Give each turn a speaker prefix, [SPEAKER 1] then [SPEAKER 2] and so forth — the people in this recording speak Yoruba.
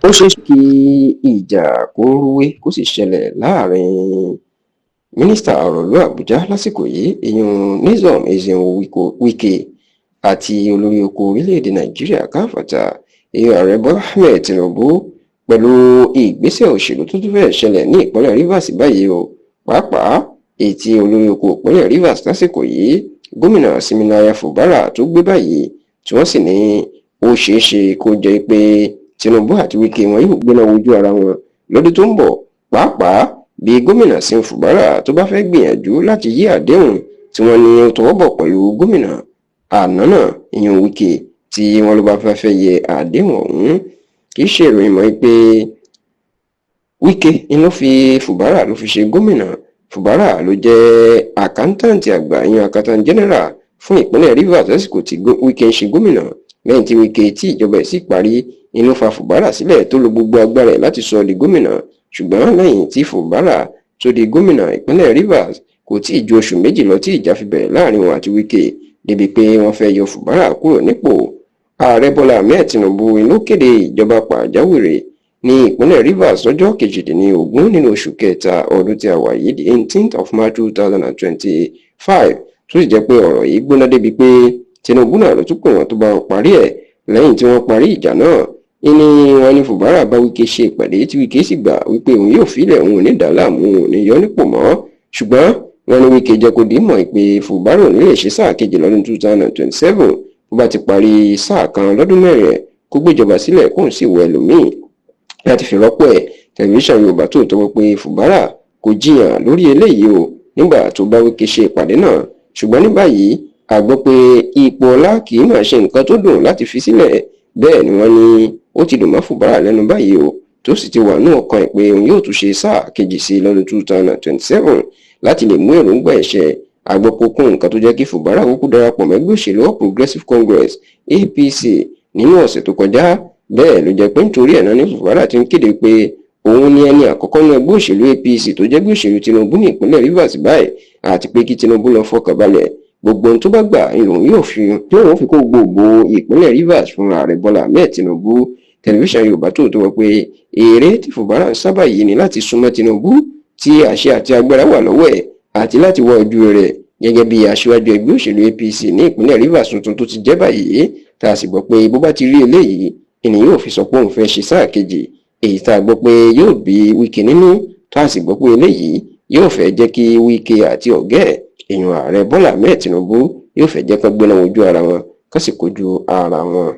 [SPEAKER 1] Ó ṣeé ṣe kí ìjà kó rúwé kó sì ṣẹlẹ̀ láàrin mínísítà ọ̀rọ̀ ìlú Àbújá lásìkò yìí, ìyún Nyesom Ezenwo Wike, àti olórí oko orílẹ̀-èdè Nàìjíríà káfàtà, ìyún Ààrẹ Bọ́lá Ahmed Tinubu, pẹ̀lú ìgbésẹ̀ òṣèlú tó tún fẹ́ẹ́ ṣẹlẹ̀ ní ìpínlẹ̀ Rivers báyìí o, pàápàá èyí tí olórí oko ìpínlẹ̀ Rivers lásìkò yìí, Gómìnà Siminalayi Fubara, tó gbé báyìí, tí wọ́n sì ní ó ṣeé ṣe kó jẹ́ pé Tinubu àti Wike wọn yóò gbéná wojú ara wọn lọ́dún tó ń bọ̀, pàápàá bí Gómìnà Sim Fubara tó bá fẹ́ gbìyànjú láti yí àdéhùn tí wọ́n ní ó tọwọ́ bọ̀ pẹ̀lú gómìnà àná náà, ìyẹn Wike, tí wọ́n ló bá fẹ́ fẹ́ yẹ àdéhùn ọ̀hún. Kì í ṣe ìròyìn mọ́ pé Wike ni ló fi Fubara ló fi ṣe gómìnà. Fubara ló jẹ́ accountant àgbà, ìyẹn Accountant General fún ìpínlẹ̀ Rivers lásìkò tí Wike ń ṣe gómìnà. Lẹ́yìn tí Wike tí ìjọba ẹ̀ sì parí ni ló fa Fubara sílẹ̀, tó lo gbogbo agbára ẹ̀ láti sọ ọ́ di gómìnà. Ṣùgbọ́n lẹ́yìn tí Fubara tó di gómìnà ìpínlẹ̀ Rivers, kò tí ì ju oṣù 2 lọ tí ìjà fi bẹ̀rẹ̀ láàrin wọn àti Wike, débi pé wọ́n fẹ́ yọ Fubara kúrò nípò. Ààrẹ Bọ́lá Ahmed Tinubu ló kéde ìjọba pàjáwìrì ní ìpínlẹ̀ Rivers lọ́jọ́ 18 nínú oṣù kẹta ọdún tí a wà yìí, the 18th of March 2025, tó sì jẹ́ pé ọ̀rọ̀ yìí gbóná débi pé Tinubu náà ló tún pè wọ́n tó bá wọn parí ẹ̀. Lẹ́yìn tí wọ́n parí ìjà náà ìní wọn ní Fubara bá Wike ṣe ìpàdé, tí Wike sì gbà wípé òun yóò filẹ̀, òun ò ní dàá láàmú, òun ò ní yọ nípò mọ́. Ṣùgbọ́n wọ́n ní Wike jẹ́ kó dìímọ̀ pé Fubara ò ní lè ṣe sáà kejì lọ́dún 2027. Bó bá ti parí sáà kan lọ́dún 4 ẹ̀, kó gbéjọba sílẹ̀, kóun sì wọ ẹlòmíì láti fi rọ́pò ẹ̀. Tẹlifíṣàn Yorùbá tó tọwọ́ pé Fubara kò jiyàn lórí eléyìí o nígbà tó bá Wike ṣe ìpàdé náà. Ṣùgbọ́n ní báyìí, a gbọ́ pé ipò ọlá kì í máa ṣe nǹkan tó dùn láti fi sílẹ̀. Bẹ́ẹ̀ ni wọ́n ní ó ti dùn mọ́ Fubara lẹ́nu báyìí o, tó sì ti wà ní ọkàn ẹ̀ pé òun yóò tún ṣe sáà kejì sí lọ́dún 2027 láti lè mú èròǹgbà ẹ̀ ṣẹ. Agbọ́pọ̀kún nǹkan tó jẹ́ kí Fubara kúkú darapọ̀ mẹ́gbẹ́ òṣèlú All Progressives Congress, APC, nínú ọ̀sẹ̀ tó kọjá. Bẹ́ẹ̀ ló jẹ́ pé nítorí ẹ̀ náà ní Fubara ti ń kéde pé òun ni ẹni àkọ́kọ́ ní ẹgbẹ́ òṣèlú APC tó jẹ́ ẹgbẹ́ òṣèlú Tinubu ní ìpínlẹ̀ Rivers báyìí, àti pé kí Tinubu lọ fọkàn balẹ̀, gbogbo ohun tó bá gbà ni lòun yóò fi tí òun fi kó gbogbo ìpínlẹ̀ Rivers fún Ààrẹ Bọ́lá Ahmed Tinubu. Tẹlifíṣàn Yorùbá tó tó wọ pé èrè tí Fubara ń sábà yìí ni láti súnmọ́ Tinubu tí àṣẹ àti agbára wà lọ́wọ́ ẹ̀, àti láti wá ojú rẹ̀ gẹ́gẹ́ bí aṣíwájú ẹgbẹ́ òṣèlú APC ní ìpínlẹ̀ Rivers tuntun tó ti jẹ́ báyìí, tá a sì gbọ́ pé bó bá ti rí eléyìí, ènìyàn yóò fi sọ pé òun fẹ́ ṣe sáà kejì, èyí tá a gbọ́ pé yóò bí Wike nínú, tá a sì gbọ́ pé eléyìí yóò fẹ́ jẹ́ kí Wike àti ọ̀gá ẹ̀, èèyàn Ààrẹ Bọ́lá Ahmed Tinubu, yóò fẹ́ jẹ́ kán gbéná wojú ara wọn, kán sì kojú ara wọn.